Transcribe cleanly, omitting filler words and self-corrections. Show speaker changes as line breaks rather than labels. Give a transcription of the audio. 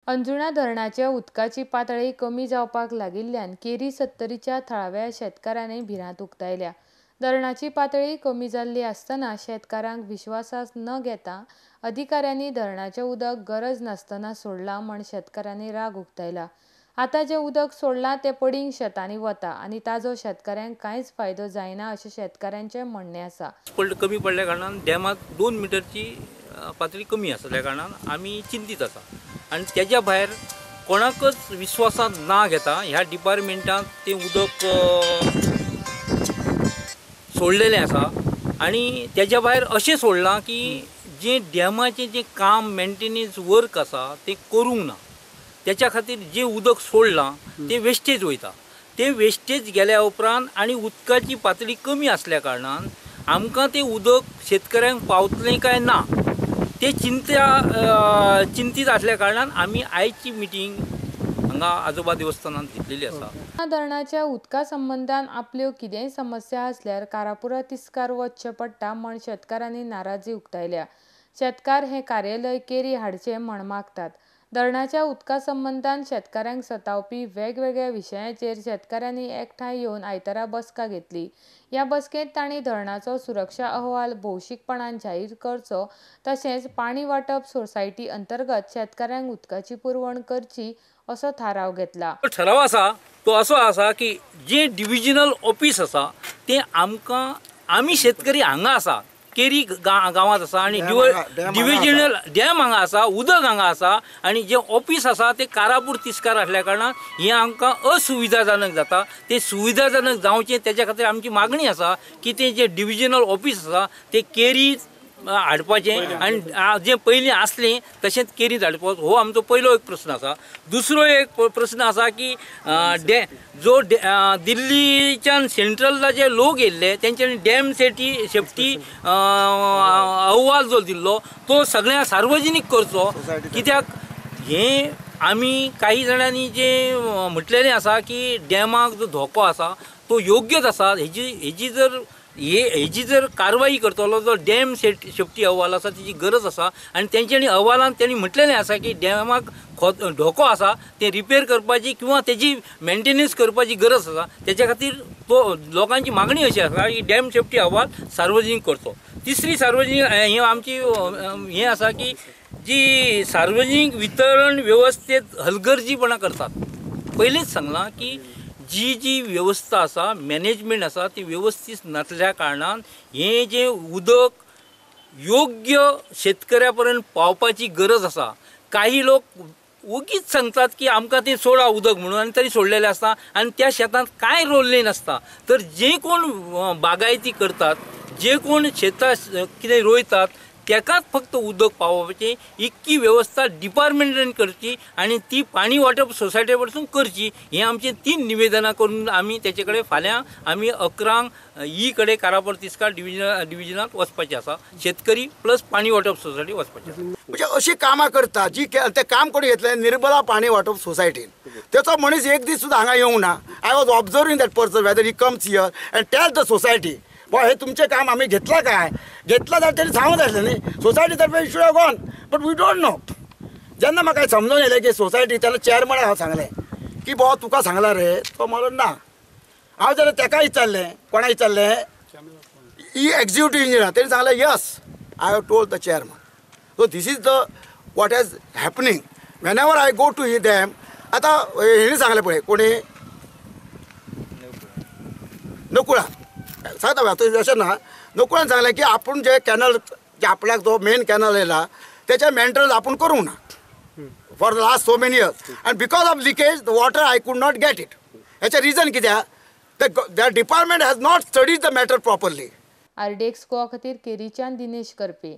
अंजुणा धरणाच्या उदकाची पातळी कमी जावपाक लागिल्ल्यान केरी सत्तरीच्या थळाव्या शेतकारांनी भिरांत उक्तायल्या. धरणाची पातळी कमी जाल्ली आसतना शेतकारांक विश्वासांत न घेता अधिकाऱ्यांनी धरणाचें उदक गरज नासतना सोडलां म्हण शेतकारांनी राग उक्तायला. आतां जें उदक सोडलां तें पडींग शेतांनी वता आनी ताजो शेतकाऱ्यांक कांयच फायदो जायना अशें शेतकाऱ्यांचें म्हणणें आसा.
कमी पडल्या कारणान डॅमांत 2 मिटरची पातळी कमी आसल्या कारणान आमी चिंतीत आसा आनी तेज्या भायर कोणाकच विश्वासांत ना घेता ह्या डिपार्टमेंटांत तें उदक सोडलेलें आसा आनी तेज्या भायर अशें सोडलां की जें डॅमाचें जें काम मेंटेनन्स वर्क आसा तें करूंक ना. तेच्या खातीर जें उदक सोडलां तें वेस्टेज वयता. तें वेस्टेज गेल्या उपरांत आनी उदकाची पातळी कमी आसल्या कारणान आमकां तें उदक शेतकऱ्यांक पावतलें काय ना ते चिंतीत आसल्या कारणान आमी आयची मिटींग हांगा आजोबा देवस्थानांत घेतलेली आसा.
धरणाच्या उदका संबंदान आपल्यो कितेंय समस्या आसल्यार कारापुरा तिस्कार वचचें पडटा म्हण शेतकारांनी नाराजी उक्तायल्या. शेतकार हें कार्यालय केरी हाडचें म्हण मागतात. धरणाच्या उदका संबंदान शेतकारांक सतावपी वेगवेगळ्या विशयांचेर शेतकारांनी एकठांय येवन आयतारा बसका घेतली. ह्या बसकेंत तांणी धरणाचो सुरक्षा अहवाल भौशीकपणान जाहीर करचो तशेंच पाणी वांटप सोसायटी अंतर्गत शेतकारांक उदकाची पुरवण करची असो थाराव घेतला.
ठराव आसा तो असो आसा की जे डिविजनल ऑफिस आसा तें आमकां आमी शेतकरी हांगा आसा केरी गांवांत आसा आनी डिविजनल डॅम हांगा आसा, उदक हांगा आसा आनी जें ऑफिस आसा तें कारापूर तिस्कार आसल्या कारणान हें आमकां असुविधाजनक जाता. तें सुविधाजनक जावचें तेच्या खातीर आमची मागणी आसा की तें जें डिविजनल ऑफिस आसा तें केरी हाडपाचें आनी जें पयलीं आसलें तशेंच केरीत हाडपाचो हो आमचो पयलो एक प्रस्न आसा. दुसरो एक प्रस्न आसा की जो दिल्लीच्यान सेंट्रलला जे लोक येयल्ले तेंच्यांनी डॅम सेफ्टी अहवाल जो दिल्लो तो सगळ्या सार्वजनीक करचो. कित्याक हें आमी काही जाणांनी जें म्हटलेलें आसा की डॅमाक जो धोको आसा तो योग्यच आसा. हेजी जर कारवाई करतलो जो डॅम सेफ्टी अहवाल आसा तिची गरज आसा आनी तेंच्यांनी अहवालान तेणी म्हटलेलें आसा की डॅमाक धोको आसा तें रिपेर करपाची किंवा तेजी मेंटेनन्स करपाची गरज आसा. तेच्या खातीर तो लोकांची मागणी अशी आसा की डॅम सेफ्टी अहवाल सार्वजनीक करचो. तिसरी सार्वजनीक हें आमची हें आसा की जी सार्वजनीक वितरण वेवस्थेत हलगर्जीपणां करतात. पयलींच सांगलां की जी जी वेवस्था आसा मॅनेजमेंट आसा ती वेवस्थीत नासल्या कारणान हें जें उदक योग्य शेतकऱ्या पर्यंत पावपाची गरज आसा. काही लोक ओगीच सांगतात की आमकां तें सोडा उदक म्हणून आनी तरी सोडलेलें आसता आनी त्या शेतांत कांय रोवलें नासता. तर जे कोण बागायती करतात जे कोण शेतां कितें रोयतात तेकाच फक्त उदक पावोवपाची इतकी वेवस्था डिपार्टमेंटान करची आनी ती पाणी वांटप सोसायटी कडसून करची. हें आमचें 3 निवेदनां करून आमी तेचे कडेन फाल्यां आमी 11 ई कडेन कारापूर तिस्कार डिविजनांत वचपाचें आसा. शेतकरी प्लस पाणी वांटप सोसायटी वचपाचें आसा.
म्हणजे अशी कामां करता जी तें काम कोणी घेतलें निर्बला पाणी वांटप सोसायटीन तेचो मनीस एक दीस सुद्दां हांगा येवंक ना. I was observing that person whether he comes here and tell the society बा हे तुमचें काम आमी घेतलां काय घेतलां जाल्यार तेणी सांगूंक जाय आसलें न्ही. सोसायटी तर्फे should have gone but we don't know. जेन्ना म्हाका समजून येयलें की सोसायटी तेन्ना चेअरमॅनाक हांव सांगलें की बाबा तुका सांगलां रे तो म्हणलो ना. हांव जाल्यार तेका विचारलें कोणा विचारलें ही एक्झिक्युटीव इंजिनियर तेणी सांगलें yes I have told the chairman. So this is the what is happening whenever I go to he dam. आतां हेणी सांगलें पळय कोणी नकुळा सांगता अशें ना नकुळान सांगलें की आपूण जे कॅनल जे आपल्याक जो मेन कॅनल येयला तेचे मेंटेनन्स आपूण करूंक ना for the last so many years and because of leakage the water I could not get it. हेचें रिजन कित्याक the department has not studied the matter properly.
RDX Goa खातीर केरीच्यान दिनेश करपी.